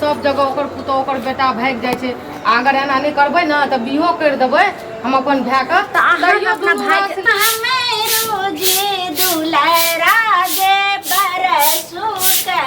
सब जगह ओकर पुतोह ओकर बेटा भागि जाइ छै। आ अगर एना नहि करबै ने तऽ बिहो करि देबै हम अपन भायके। तऽ अहाँ तैयो अपना दुनू भाय रस- हमे रोजे दुलरा गे बरसू के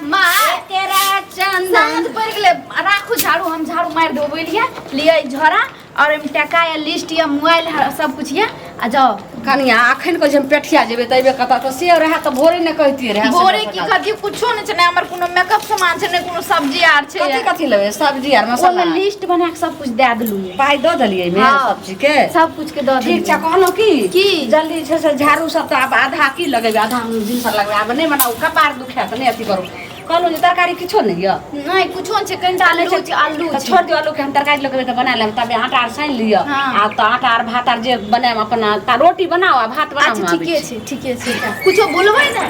माँ एकरा चंदन। साँझ पड़ि गेलै, राखू झाड़ू, हम झाड़ू मारि देबो। बोलिए लिअ ई झोरा और ओहिमे टका या लिस्ट या मोबाइल सब कुछ या, आ जाओ। कनिया अखन कहै छै हम पेठिया जेबै तऽ अयबे कतऽ? तऽ से रहए तऽ भोरे ने कहितियै रहए। भोरे की कहतियै? कुछो नहि छै, ने हमर कोनो मेकअप सामान छै, ने कोनो सब्जी आर छै। कथी कथी लेबै? सब्जी आर मसाला? ओहिमे लिस्ट बना के सब कुछ दए देलहुँ। पाइ दऽ देलियै एहिमे? हाँ। सब चीज के सब कुछ के दऽ ठीक छै। कहलहुँ की की? जल्दी छै से झाड़ू सब तऽ आब आधा की लगेबै, आधा हम भिनसर लगबै। आब नहि बनाउ, कपार दुखायत, नहि अथी करू। कहलहुँ जे तरकारी किछो नहि यऽ? नहि, कुछो नहि छै, कनिटा आलू छै, आलू तऽ छै। छोड़ि दियौ आलूके, हम तरकारी लगेबै तऽ बना लेब। तबे आटा आर सानि लिअ। हाँ। आ तऽ आटा आर भात आर जे बनायब अपना, तऽ रोटी बनाउ आ भात बनाउ। अच्छा। हम आबै ठीके छी। छै, ठीके छै। कुछो बोलबै ने?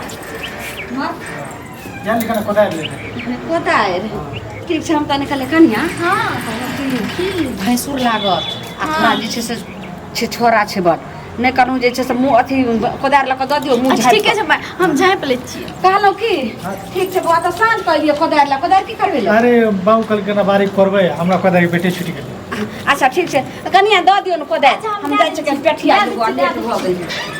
जल्दी कने कोदारि लेबै। कोदारि ठीक छै, हम तऽ निकलले कनिया। हाँ। भैंसुर लागत आ थोड़ा जे छै से छै छोड़ा छै बड़ नहि कहलहुँ जे छै से मुँह अथी कोदारि लऽ कऽ दऽ दियौ मुँह अच्छा। झाँपि ठीके कऽ। छै माय, हम झाँपि लै छियै। कहलहुँ की ठीक छै बौआ, तऽ साँझ कहलियै कोदारि लए, कोदारि की करबै लए? अरे बाबू कहलकै ना बारीक करबै, हमरा कोदारि बेटे छुटि गेलै। अच्छा ठीक छै, तऽ कनिया दऽ दियौ ने कोदारि। अच्छा, हम हम दए जाइ दै छियै कनि छी। पेठिया दए दै बौआ, छी, दए लेट दै भऽ छी। गेलै।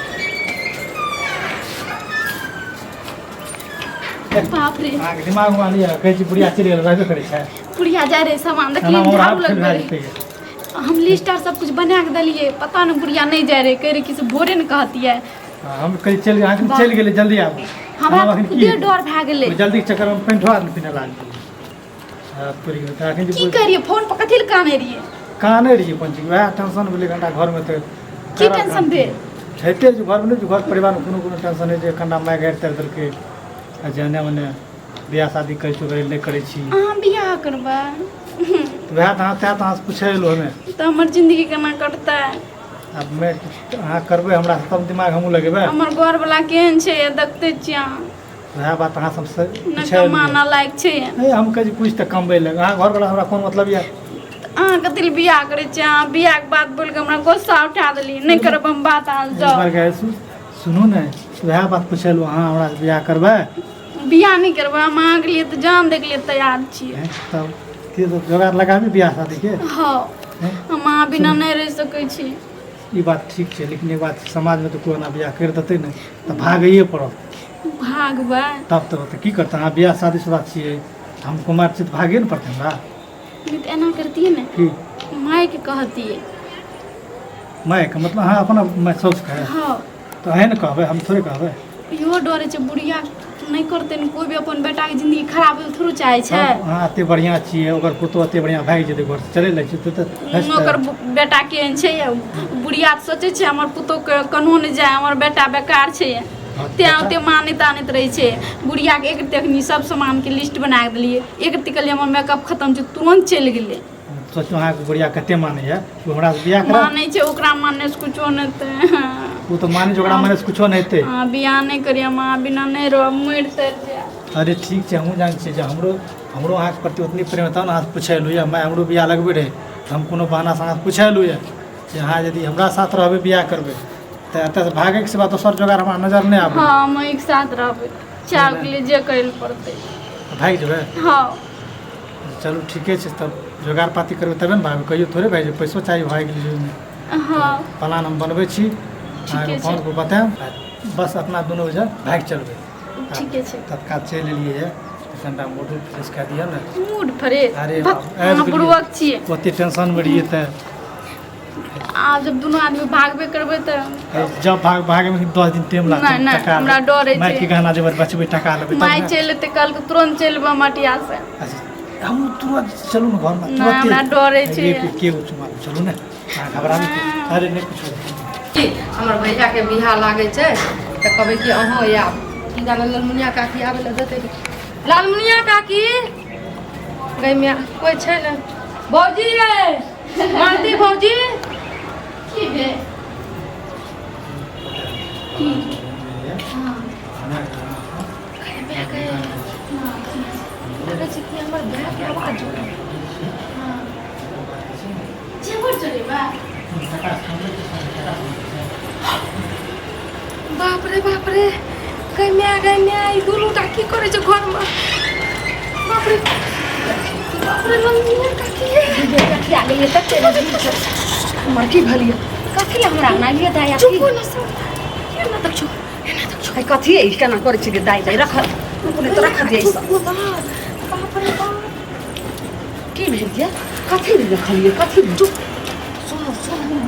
बाप रे। अहाँके दिमागमे लिअ, कहै छी बुढ़िया चलि गेल, रहबे करै छै। बुढ़िया जाइ रहै सामान एना देखलियै हमरा झाड़ू हाथ फेल लगबै भए रहै। जेतै। हम लिस्ट आर सब कुछ बना के देलियै, पता नहि बुढ़िया नहि जाइ रहै, कहै रहै कि से भोरे ने कहतियै। हाँ, हम कहै चलि, अहाँके चलि गेलै, जल्दी आबू। हमरा हम तऽ अखन की खुदे डर भए गेलै। ओहि जल्दीके चक्करमे पेंटो आर नहि पिन्ह लागल। हाँ, पड़ि गेलै तऽ अखन जे की करियै? फोन पर कथी लए कानै रहियै? कानै रहियै कोन चीज, वएह टेंशन भेलै कनिटा घरमे तऽ। की टेंशन भेल? होइते छै घरमे, नहि घर परिवारमे कोनो कोनो टेंशन होइ छै। कनिटा माय गारि तारि देलकै आ जेने ओने बियाह शादी करै छी, ओकरे नहि करै छी। अहाँ बियाह करबै? तऽ वएह तऽ अहाँ तैं तऽ अहाँसँ पूछै एलहुँ हमे। तऽ हमर जिन्दगी केना कटतै? आब मैं अहाँ करबै हमरा तब दिमाग हमहूँ लगेबै। हमर घरवला केहन छै देखते छियै अहाँ। वएह बात अहाँ सबसँ नहि पूछै एलहुँ। कमाना लायक छै। ए, हम कहै छी कुछ तऽ कमबै लए, अहाँ घरवला हमरा कोन मतलब यऽ? अहाँ कथी लए बियाह करै छियै? अहाँ बियाहके बात बोलि कऽ हमरा गुस्सा उठा देलियै। नहि करब हम बात अहाँ एक जाउ। बार गए सुनू ने, वएह बात पूछै एलहुँ, अहाँ हमरा से बियाह करबै? बियाह नहि करबै हम, अहाँके लिए तऽ जान दैके लिए तैयार छियै। हैं, तब की सब जोगाड़ लगाबी बियाह शादीके? हँ। हैं? हम अहाँ बिना नहि रहि सकै छी। ई बात ठीक छै, लेकिन एक बात, समाजमे तऽ कोइ ओना बियाह करि देतै नहि तऽ भागैए पड़त। भागबै? तब तऽ की करतै? अहाँ बियाह शादीशुदा छियै, हम कुमार छियै, तऽ भागैए ने पड़तै हमरा। नहि तऽ एना करतियै ने। की? मायके कहतियै। मायके मतलब अहाँ अपना माय साउसके? हँ। तऽ अहेँ ने कहबै, हम थोड़े कहबै। इहो डरे छै बुढ़िया नहि करतै ने, कोइ भी अपन बेटाके जिन्दगी खराब होय थोड़े चाहै छै। तब अहाँ एते बढ़िआँ छियै, ओकर पुतोह एते बढ़िआँ भागि जेतै घरसँ, चले जाइ छै तऽ हँसतै। ओकर बेटा केहन छै? बुढ़िया तऽ सोचै छै हमर पुतोहके कन्हो नहि जाय, हमर बेटा बेकार छै। हँ, तें ओते मानैत तानैत रहै छै। बुढ़ियाके एक रत्ती अखनी सब सामानके लिस्ट बना कऽ देलियै, एक रत्ती कहलियै हमर मेकअप खतम छै, तुरन्त चलि गेलै। सोचू अहाँके बुढ़िया कते मानैया, ओ हमरा से बियाह करा। मानै छै, ओकरा मानने से कुछो नहि हेतै। ओ तऽ मानै छै, ओकरा मानै से कुछो नहि हेतै। अहाँ बियाह नहि करियै, हम अहाँ बिना नहि रहब, मरि सरि जायब। अरे ठीक छै, हमहूँ जानै छियै जे हमरो हमरो अहाँके प्रति ओतनी प्रेम, तब ने अहाँसँ पूछै एलहुँ यऽ। माय हमरो बियाह लगबै रहै तऽ हम कोनो बहानासँ अहाँसँ पूछै एलहुँ यऽ जे अहाँ यदि हमरा साथ रहबै, बियाह करबै, तऽ एतऽसँ भागैके सिवा दोसर जोगाड़ हमरा नजर नहि आबै। हँ, हम एक साथ रहबै, चाहके लिए जे करै लए पड़तै। भागि जेबै? हँ। चलू ठीके छै, तब जोगाड़ पाती करबै तबे ने भागबै, कहियो थोड़े भागि जेबै। पैसो चाही भागि गेलियै। हँ। प्लान हम बनबै छी, अहाँके छै। फोन पर बतायब, आ बस अपना दुनू बजे भागि चलबै। ठीके छै। तत्काल चलि एलियै यऽ तऽ कनिटा मूडो फ्रेश कए दिअ ने। Mood fresh? अरे भक, बाप, आबि अहाँ गेलियै। बुड़बक छियै। ओते टेंशनमे रहियै तऽ। आब जब दुनू आदमी भागबे करबै तऽ जब भाग भागेमे 10 दिन टाइम लागतै। नहि, नहि, टका हमरा डर होइ छै। मायके गहना जेवर बचबै, टका लेबै तब माय ने। चलि एतै कल, तुरन्त चलि एबै मटिया से। अच्छा, हम तुरंत चलू ने घरमे। नहि, हमरा डर होइ छै। के चुमा चलू ने, अहाँ घबराबी की? अरे नहि कुछो। हमर भैयाके बियाह लागै छै तऽ कहबै कि अहूँ आयब। की जाने ललमुनिया काकी आबै लए देतै? लालमुनिया काकी गै माय, कोइ छै ने? भौजी यै, मालती भौजी। की भेल? की लगै छै कि हमर भायके आवाज जेवर चढ़ेबै? बाप रे बाप रे, गै माय गै माय, ई दुनू टा की करै छै घरमे? बाप रे। रे ललमुनिया काकी कथी आ गेलियै तते ने दूर छै। हमर की भेलियै कथी लए हमरा अंगना एलियै दाइ चुप हो ना सब एना देखियौ एना देखियौ है कथी है ई केना करै छियै दाइ दाइ रख रुकू ने तऽ रख दियै ई सब बाप रे बाप की भेल ये कथी नहि देखलियै कथी चुप सुनू सुनू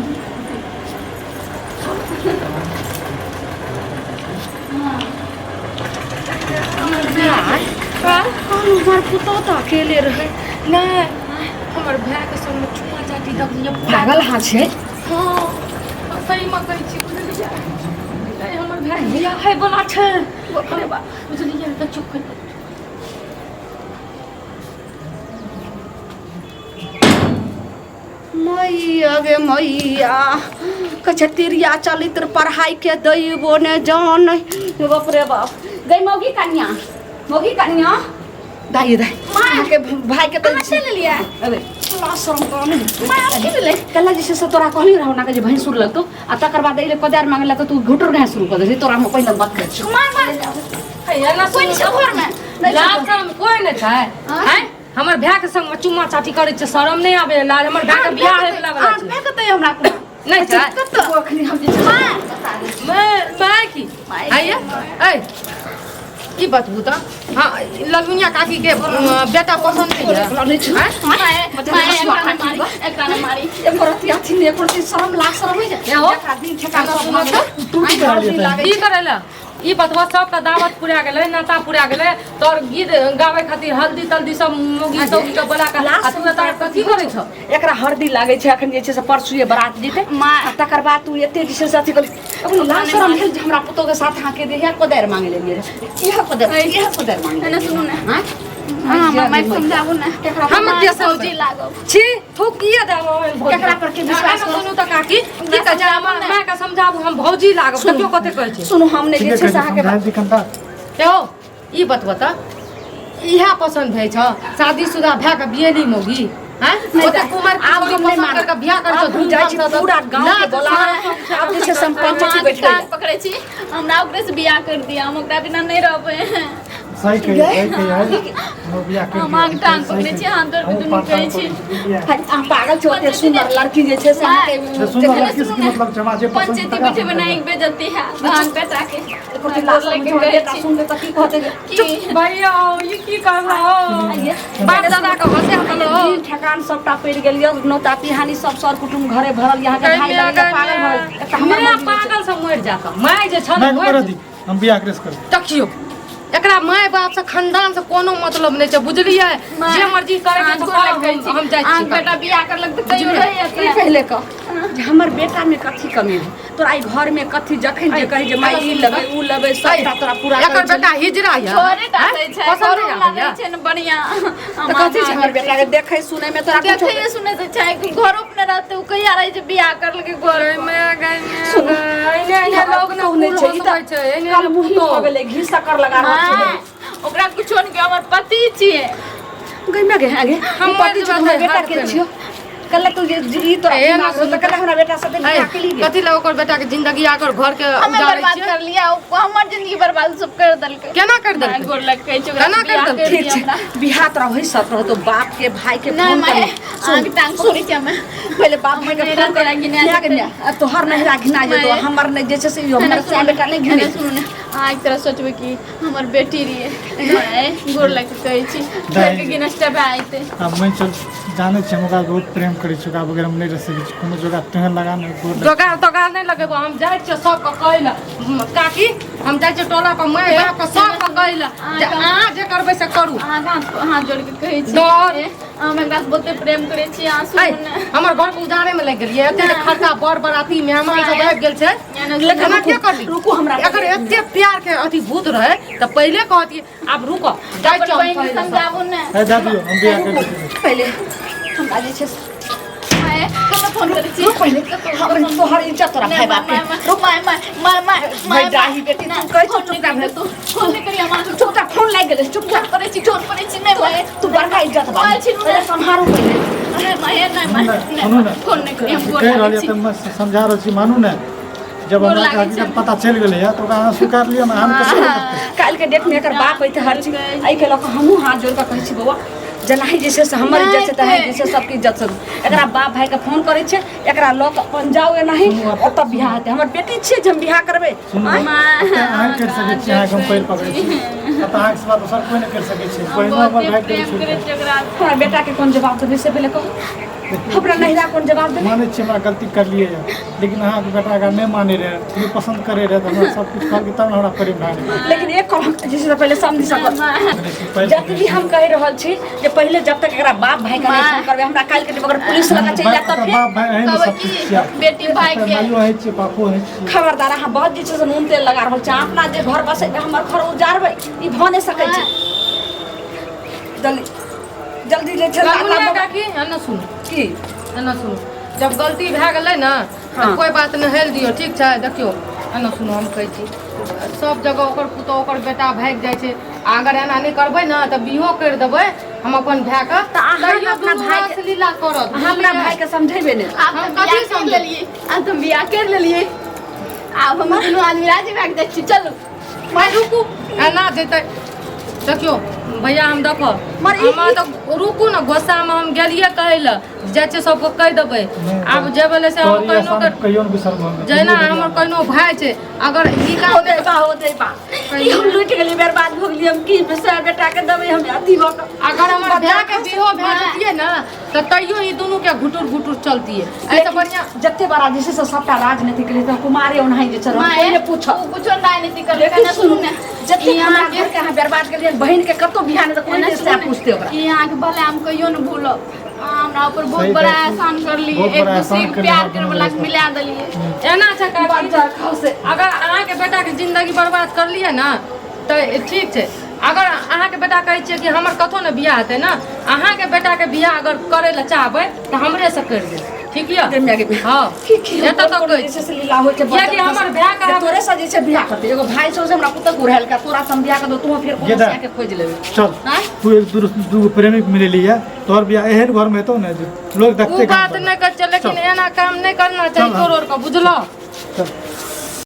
हमर पुतोह तऽ अकेले रहै नहि हमर भायके संगमे चुमा चाटी देखलियै पागल हाँ छै हँ सहीमे कहै छी बुझलियै नहि हमर भाय बियाह वला छै बाप रे बाप बुझलियै तऽ चुप करि मैया गे मैया कहै छै तिरिया चलित्र पढ़ाई के दैबो ने जान बाप रे बाप गई मौगी कन्या मौगी कन्या दाइ दाइ अहाँके भाई के तऽ चलि एलियै अबे ला शरम करो ने माँ आब की भेलै कल्ला जे छै से तोरा कहली रहौ ना के जे भैंसुर लगतौ आ तकर बाद अइले कोदारि मांगे ला तऽ तू घुटुर घास शुरू कऽ देलही तोरा हम पहिले बात करै छियौ माँ माँ एना कोइ नहि छै घरमे लाज शरम कोइ नहि छै आँय हमर भाय के संग में चुम्मा चाटी करै छै शरम नहि आबे लाज हमर भाय के बियाह होय वला वला छै भाय कतऽ हमरा कोनो नहि छै कतऽ अखनी हम जे छै मैं मैं की आइए ऐ की बतबू तऽ हाँ ललमुनिया काकी के बेटा पसंद नहीं है नहि छै आँय? माय माय एकरा ने मारी एकरा ने मारी एको रत्ती अथी नहि एको रत्ती शरम लाज शरम होइ ए हो। छै जकरा दिन ठेका सब सुनऽ तऽ। टूट गेल लागै की करै लए ई बतबा सबके दावत पूरा गेलै नाता पूरा गेलै तोर गीत गाबै खातिर हल्दी तल्दी सब मौगी सौगी के बोला के आ तू एतऽ कथी करै छौ एकरा हरदी लागै छै अखन जे छै से परसुए बरात जेतै माँ आ तकर बाद तू एते जे छै से अथी करी अखन लाज शरम भेल जे हमरा पुतोह के साथ अहाँके दे इएह कोदारि मांगे लेलियै रहए इएह कोदारि इएह कोदारि मांगे एने सुनू ने आँय? हाँ हमरा माइक समझाबू ने हम के फौजी लागब छी थूकिए देब हम भौजी। केकरा पर के विश्वास एना सुनू तऽ काकी की कहै छै हमर माय के समझाबू हम भौजी लागब देखियौ कते कहै छै सुनू हम नहि जे छै से अहाँके समझा दी कनिटा यौ ई बतबऽ तऽ इएह पसन्द होइ छ शादीशुदा भए कऽ बियेली मौगी आँय? ओते कुमार आब हम नहि पसन्द मानब। करके बियाह करै आब छौ हम जाइ छी धूमधाम से पूरा गाँव के लाज बोला आब जे छै से हम पंचायती बैठबै टांग पकड़ै छी हमरा ओकरे से बियाह कर दिया हम ओकरा बिना नहि रहबै सही कही सही कही है हमर बियाह कर हम अहाँके टांग पकड़ै छी हाथ जोड़ के दुनू कहै छी हाय, अहाँ पागल छी ओते सुंदर लड़की जे छै से अहाँके सुन्दर लड़की से की मतलब छै हमरा जे पसंद पंचायती तकरा बैठे बना एक बेजती है धान कटा के एको रत्ती लाज शरम छै, बेटा सुनतै तऽ की कहतै जे की भैया ई की करलहो बाप दादा के हंसे हकलो दिन ठेकान सबटा पड़ि गेल यऽ नौता पिहानी सब सर कुटुम्ब घरे भरल यहाँ के भाई बहिन पागल भरल एकटा हमर मैं मौगी जे छै- पागल से मरि जाता माय जे छल मैं मरि कर दी हम बियाह करे से करब देखियौ एकरा माय बाप से खानदान से कोनो मतलब नहि छै बुझलियै जे मर्जी करे के छै करब, हम जाइ अहाँ छी बेटा बियाह करलक तऽ कहियो रहै ई पहिले कह जे हमर बेटा में कथी कमी है तोरा ई घर में कथी जखन जे कही जे माय ई लेबै ऊ लेबै सबटा तोरा पूरा एकर बेटा हिजरा यऽ छोरे टा दै छै पसंद घरो नहि लागै आबैया छै ने बढ़िया तऽ कथी छै हमर बेटा के देखै सुनै में तोरा कुछो देखै सुनै तऽ छै कि घरो पर नहि रहतै ओ कहिया रहै छै बियाह करलकै घर गय गय एने एने लोग ने कहू नहि छै ई छै तऽ एने कल मुही भऽ गेलै घी शक्कर लगा रहल छै ओकरा कुछो नहि हमर पति छियै गई मैं गे आगे हम हम पति मरि छी हमर जेबै, बेटा हाथ के पे। छियो कल तू जे ई तोरा ए, दिमाग हो तऽ कल हमरा बेटा साथे बियाह के लिए कथी लए ओकर बेटा के जिंदगी आकर घर के हमे उजाड़ै बर्बाद छियै कर लिया हमर जिंदगी बर्बाद सब कर देलकै केना कर देलकै गोर लग कहै छै ओकरा केना कर बियाह देलकै? कर ठीक दिया छै हमरा बियाह तोरा होई सब रहतो बाप के भाई के नहि फोन माय करी अहाँके टांग पकड़ै छी हमे पहिले बाप भाई के नैहरा फोन कर तेरा घिना न्या के जेतै। न्या आ तोहर नहिरा घिना जेतो माय। हमर नहि जे छै से हमर एना से बेटा नहि घिने एना सुनू ने अहाँ एक तरह सोचबै कि हमर बेटी रहिए माय गोर लग के कहै छी घर के गिनस्टा भए जेतै आब मैं चल जानै छी हम ओकरा बहुत प्रेम करै छी ओकरा बगैर हम नहि रहि सकै छी कोनो जोगाड़ तेहन लगा ने गोर लग जोगाड़ तोगाड़ नहि लगेबो हम जाइ छियै सबके कहै लए काकी हम जाइ छियै टोला पर माय बाप के सबके कहै लए जे अहाँ जे करबै से करू अहाँके हाथ हाथ जोड़ के कहै छी डर। ए, हम एकरा से बहुते प्रेम करै छी अहाँ ऐ, सुनू ने हमर घर के उजाड़े में लागि गेलियै एते जे खर्चा बर बराती मेहमान सब आबि गेल छै लेकिन एना किया करली रुकू हमरा अगर एते प्यार के अथी भूत रहे तऽ पहिले कहतियै आब रुको जाइ अपन छियै हम बहिन के पहिले सब। समझाबू ने ए जा दियौ हम बियाह कर लेबै पहिले हमरा जे छै से माय कतऽ फोन करै छी रुक पहिले हमर तोहर इज्जत तोरा भाई बाप के रुक माय माय माय माय भाई डाही बेटी तू कहै छौ चुप कर भेल तू फोन नहि करी हम अहाँके चुप फोन लागि गेलै चुप फोन करै छी फोन करै छी नहि माय तू बड़का इज्जत बा माय छिनू ने। पहिले सम्हारू पहिले अरे माय नहि माय सुनू ने नहि फोन नहि करी हम गोर कहि रहल लागै यऽ छी तऽ हम समझा रहल छी मानू ने जब गोर हमरा लागै हकीकत छै। पता चलि गेलै तऽ ओकरा अहाँ स्वीकार लिअ ने हम ककरो काल्हिके डेटमे एकर बाप अइते हर चीज एहिके लऽ कऽ हमहूँ हाथ जोड़ि कऽ कहै छी बौआ जेनाही जे छै से हमर इज्जत छै तेनाही जे छै सबके इज्जत छै। एकरा बाप भाईके फोन करै छै, एकरा लऽ कऽ अपन जाउ एनाही, ओतऽ बियाह हेतै। हमर बेटी छियै जे हम बियाह करबै? सुनू, एतऽ अहाँ करि सकै छी, अहाँके हम पैर पकड़ै छी। एतऽ अहाँके सिवा दोसर कोइ नहि करि सकै छै। बहिनो हमर भागि गेल प्रेम छोड़ि करै कऽ। छियै ओकरा। हमरा बेटाके कोन जवाब देबै से पहिले कहू। हमरा नहिरा कोन जवाब देबै? मानै छियै हमरा गलती करलियै यऽ, लेकिन अहाँके बेटा अगर नहि मानै रहै, नहि पसन्द करै रहै, तऽ हमरा सब किछु कहलकै तब ने हमरा प्रेम भए गेलै। लेकिन एक कहब जे छै से पहिले समझि सकब। पैर जतबी हम कहि रहल छी जे पहिले जब तक एकरा बाप भाई के नहि फोन करबै, हमरा काल्हि के अगर पुलिस लगा चलि जायत तऽ बाप फेर बाप भाय अहीं ने कहबै सब कि किछु छियै। बेटी भाई के माइयो अहीं छियै, बापो अहीं छियै। खबरदार, अहाँ बहुत जे छै से नून तेल लगा रहल छी। अहाँ अपना जे घर बसेबै, हमर घर उजारबै, ई भऽ नहि सकै छै। जल्दी जल्दी जे छै लालमुनिया काकी, एना सुनू। की? एना सुनू, जब गलती भए गेलै ने तऽ हाँ। कोइ बात नहि, हेल दियौ, ठीक छै? देखियौ, एना सुनू, हम कहै छी सब जगह ओकर पुतोह ओकर बेटा भागि जाइ छै। आ अगर एना नहि करबै ने तऽ बिहो करि देबै हम अपन भायके। तऽ अहाँ तैयो अपना दुनू भायके- रासलीला करत। अहाँ अपना बुझलियै? भाईके समझेबै ने? आब हम तऽ कथी बियाह कर समझे? लेलियै, आब तऽ बियाह कर लेलियै, आब हम दुनू आदमी राजी भए जाइ छी, चलू। भाय रुकू, एना जेतै? देखियौ भैया, हम देखो मर ई- हमरा तऽ रुकू ने, गुस्सामे हम गेलियै कहै लए, जाइ छियै सबके कहि देबै। आब जेबै लए से हम तोहर ई कहिनो एहसान के कहियो नहि बिसरबो हम। जहिना हमर कहिनो भाय छै, अगर ई काम हो देबा, हो देबा, ई हम लुटि गेलियै, बर्बाद भऽ गेलियै। हम की बिसरा बेटाके देबै हम अथी भऽ कऽ? अगर हमर भाय के बिहो भए जतियै ने तऽ तैयो ई दुनू के घुटुर घुटुर चलतियै। एहिसँ बढ़िआँ जते बड़ा जे छै से सबटा राजनीति के लिए तऽ कुमारे ओनाही जे छै माय, कोइ नहि पूछत। ओ कुछो राजनीति करबै। लेकिन केना सुनू सुनू ने, जते ई हमरा अहाँके घर के अहाँ बर्बाद केलियै, बहिन के कतौ बियाह नहि तऽ कोइ एना नहि सुनू से ने, पूछते ओकरा। ई अहाँके भले हम कहियो ने भूलब। अहाँ हमरा ऊपर बहुत सही बड़ा बात छै। एहसान करलियै, बहुत एक बड़ा दूसरे एहसान के करलियै, प्यार हमरा करे वाला के दुनू मिला देलियै। एना छै काकी, बच्चा खाओ से। अगर अहाँके बेटाके जिंदगी बर्बाद करलियै ने तऽ ठीक छै। अगर अहाँके बेटा कहै छियै कि हमर कतहु ने बियाह हेतै ने, अहाँके बेटाके बियाह अगर करै लए चाहबै तऽ हमरेसँ करि देब, ठीक यऽ? गै माय गे। हँ, की की एतऽ तक कहै जे छै से लीला होइ छै। किएकि हमर भाय के जे तोरे से जे छै बियाह करतै। एगो भाय छौ से हमरा पुतक उड़ायल के तोरा से हम बियाह कर दो, तू फेर कोनो गेदा। सिया के खोजि लेबै। चल। आँय? तू एक दू दूगो प्रेमी मिलेली है, तोहर बियाह एहन घर में हेतौ ने जे लोग ओ देखते बात काम नहि करै छै, लेकिन चल। एना काम नहि करना चाही। चल। तोर के बुझलऽ? चल।